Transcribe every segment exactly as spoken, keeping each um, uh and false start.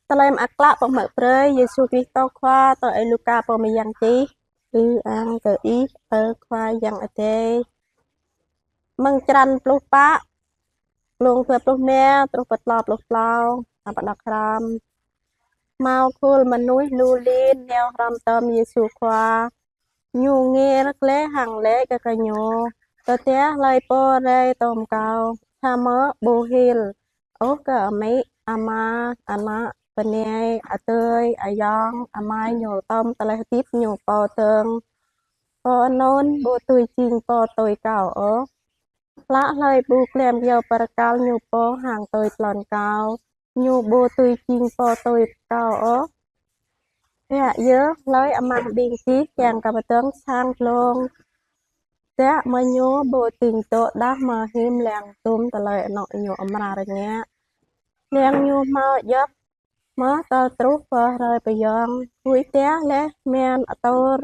Tơlơi mơak klă pơmơ̆ brơi Yêsu Krist Khua tui Ơi Luka pô mơyang čih. Ư-ang kơ Ih, Ơ Khua Yang Adai. Mơ̆ng črăn pluh pă, glông dua pluh rơma truh pơ klâo pluh klâo, ta pơđok hrăm. Hmâo khul mơnuih lu lin nao hrŏm tơm Yêsu Khua. Ñu ngă glaĭ hăng laĭ kơ gơñu: Tơdah hlơi pô rai tơm Kâo, samơ̆ ƀu hil ôh kơ amĭ, ama, ană, bơnai, adơi, ayŏng, amai ñu tơm tơlơi hơdip ñu pô dơ̆ng, pô anŭn ƀu dưi jing pô tui Kâo ôh. Hlăk hlơi ƀu glăm iâu bơrơkal ñu pô hăng tui tlôn Kâo, ñu ƀu dưi jing pô tui Kâo ôh. Biă yơh, hlơi amăng ƀing gih kiăng kơ pơdơ̆ng sang glông, dah mơ̆ ñu ƀu dŏ đah mơ̆ hĭm lăng tŭm tơlơi anŏ ñu amra rơngiă. Lăng ñu hmâo djŏp mơ̆ tơl truh pơ hrơi pơyŏng, huĭ dah laih mơ̆n atur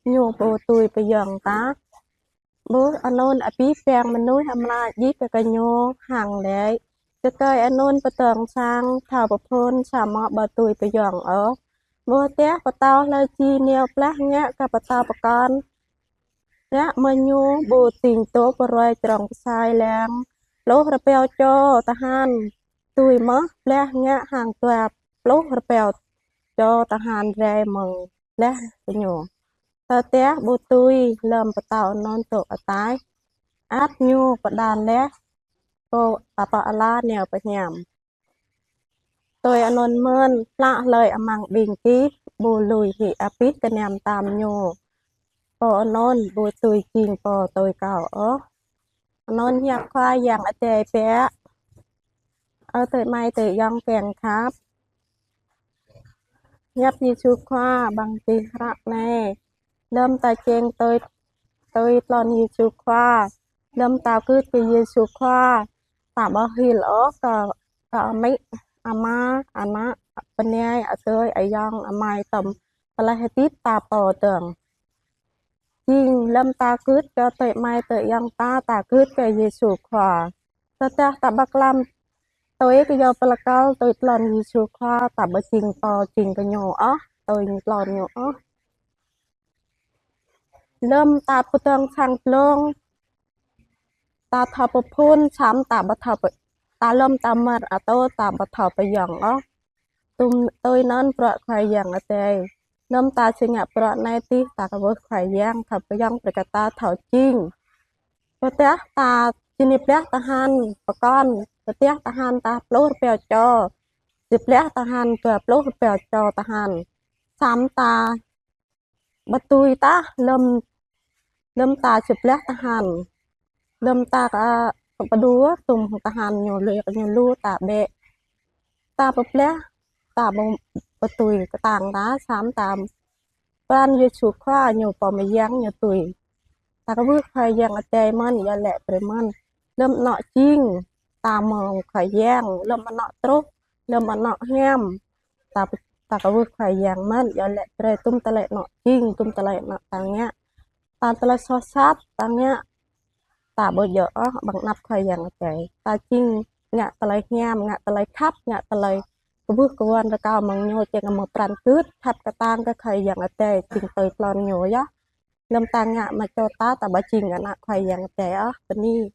ñu ƀu dưi pơyŏng tah. Ƀuh anŭn abih bang mơnuih amra djik kơ gơñu hăng laĭ: Tơkơi anŭn pơdơ̆ng sang, thâo pơphŭn, samơ̆ ƀu dưi pơyŏng ôh. Ƀuh dah pơtao hlơi či nao blah ngă kơ pơtao pơkŏn, dah mơ̆ ñu ƀu dŏ pơruai črông pơsai lăng pluh rơbâo čô tơhan, dưi mơ̆ blah ngă hăng dua pluh rơbâo čô tơhan rai mơ̆ng laih kơ ñu? Tơdah ƀu dưi, lơ̆m pơtao anŭn dŏ ataih, ăt ñu pơđan laih pô ta pơala nao pơhiam. Tui anŭn mơ̆n, hlăk hlơi amăng ƀing gih ƀu lui hĭ abih gơnam tam ñu, pô anŭn ƀu dưi jing pô tui Kâo ôh. Anŭn hiăp Khua Yang Adai biă. Ơ adơi amai adơi ayŏng kiăng khăp. Hiăp Yêsu Khua ƀăng tih hră anai. Lơ̆m ta čeng tui, tui tlôn Yêsu Khua, lơ̆m ta gưt kơ Yêsu Khua, ta ƀu hil ôh kơ, kơ amĭ, ama, ană, bơnai, adơi, ayŏng, amai tơm tơlơi hơdip ta pô dơ̆ng. Jing lơ̆m ta gưt kơ adơi amai adơi ayŏng ta, ta gưt kơ Yêsu Khua. Tơdah ta ƀu glăm tui kơ iâu bơrơkal tui tlôn Yêsu Khua, ta ƀu jing pô jing gơñu ôh, tui tlôn ñu ôh. Lơ̆m ta pơdơ̆ng sang glông, ta thâo pơphŭn, samơ̆ ta ƀu thâo pơ-, ta lơ̆m ta mơ̆r atur, ta ƀu thâo pơyŏng ôh. Tŭm tui anŭn bruă Khua Yang Adai. Lơ̆m ta či ngă bruă anai tih, ta kwưh Khua Yang, thâo pơyŏng brơi kơ ta thâo jing. Tơdah ta či nao blah tơhan pơkŏn, tơdah tơhan ta pluh rơbâo čô, či blah tơhan dua pluh rơbâo čô tơhan, samơ̆ ta ƀu dưi tah lơ̆m, lơ̆m ta či blah tơhan. Lơ̆m ta kơ, kơ pơđuaĭ tŭm tơhan ñu lĕ, ñu lu ta bĕ. Ta pơblah, ta ƀu, ƀu dưi kơtang tah, samơ̆ ta pran Yêsu Khua ñu pô mơyang ñu dưi. Ta kwưh Khua Yang Adai mơ̆n, iâu laĭ brơi mơ̆n. Lơ̆m anŏ jing, ta mơ̆ng Khua Yang, lơ̆m anŏ truh, lơ̆m anŏ hiam, ta, ta kwưh Khua Yang mơ̆n, iâu laĭ brơi tŭm tơlơi anŏ jing, tŭm tơlơi anŏ ta ngă. Ta tơlơi soh sat ta ngă, ta ƀu djơ̆ ôh ƀơi anăp Khua Yang Adai. Ta jing ngă tơlơi hiam, ngă tơlơi khăp, ngă tơlơi kwưh kơwăn rơkâo mơ̆ng ñu, čang mơ̆ pran gưt khăp kơtang kơ Khua Yang Adai, jing tui tlôn ñu yơh. Lơ̆m ta ngă mă čô ta, ta ƀu jing ană Khua Yang Adai ôh. Bơni.